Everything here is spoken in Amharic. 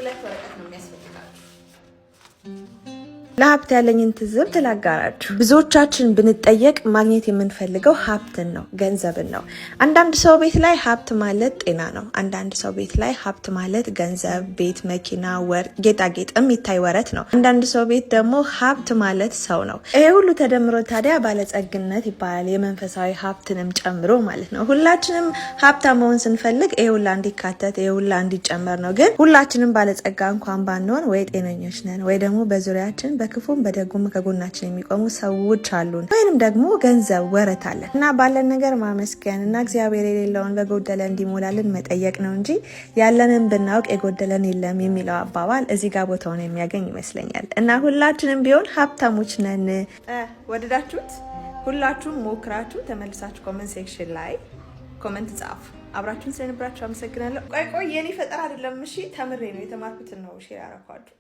ሁለት ወረቀት ነው የሚያስፈልጋችሁ። ለሀብት ያለኝን ትዝብት ላጋራችሁ። ብዙዎቻችን ብንጠየቅ ማግኘት የምንፈልገው ሀብትን ነው፣ ገንዘብን ነው። አንዳንድ ሰው ቤት ላይ ሀብት ማለት ጤና ነው። አንዳንድ ሰው ቤት ላይ ሀብት ማለት ገንዘብ፣ ቤት፣ መኪና፣ ወርቅ፣ ጌጣጌጥ የሚታይ ወረት ነው። አንዳንድ ሰው ቤት ደግሞ ሀብት ማለት ሰው ነው። ይሄ ሁሉ ተደምሮ ታዲያ ባለጸግነት ይባላል፣ የመንፈሳዊ ሀብትንም ጨምሮ ማለት ነው። ሁላችንም ሀብታም መሆን ስንፈልግ ይሄ ሁላ እንዲካተት፣ ይሄ ሁላ እንዲጨመር ነው። ግን ሁላችንም ባለጸጋ እንኳን ባንሆን ወይ ጤነኞች ነን ወይ ደግሞ በዙሪያችን በክፉም በደጉም ከጎናችን የሚቆሙ ሰዎች አሉን፣ ወይንም ደግሞ ገንዘብ ወረት አለን እና ባለን ነገር ማመስገን እና እግዚአብሔር የሌለውን በጎደለ እንዲሞላልን መጠየቅ ነው እንጂ ያለንን ብናውቅ የጎደለን የለም የሚለው አባባል እዚህ ጋር ቦታውን የሚያገኝ ይመስለኛል። እና ሁላችንም ቢሆን ሀብታሞች ነን። ወደዳችሁት? ሁላችሁም ሞክራችሁ ተመልሳችሁ comment section ላይ comment ጻፉ። አብራችሁን ስለነበራችሁ አመሰግናለሁ። ቆይ ቆይ፣ የኔ ፈጠራ አይደለም እሺ፣ ተምሬ ነው የተማርኩትን ነው share ያረኳችሁ።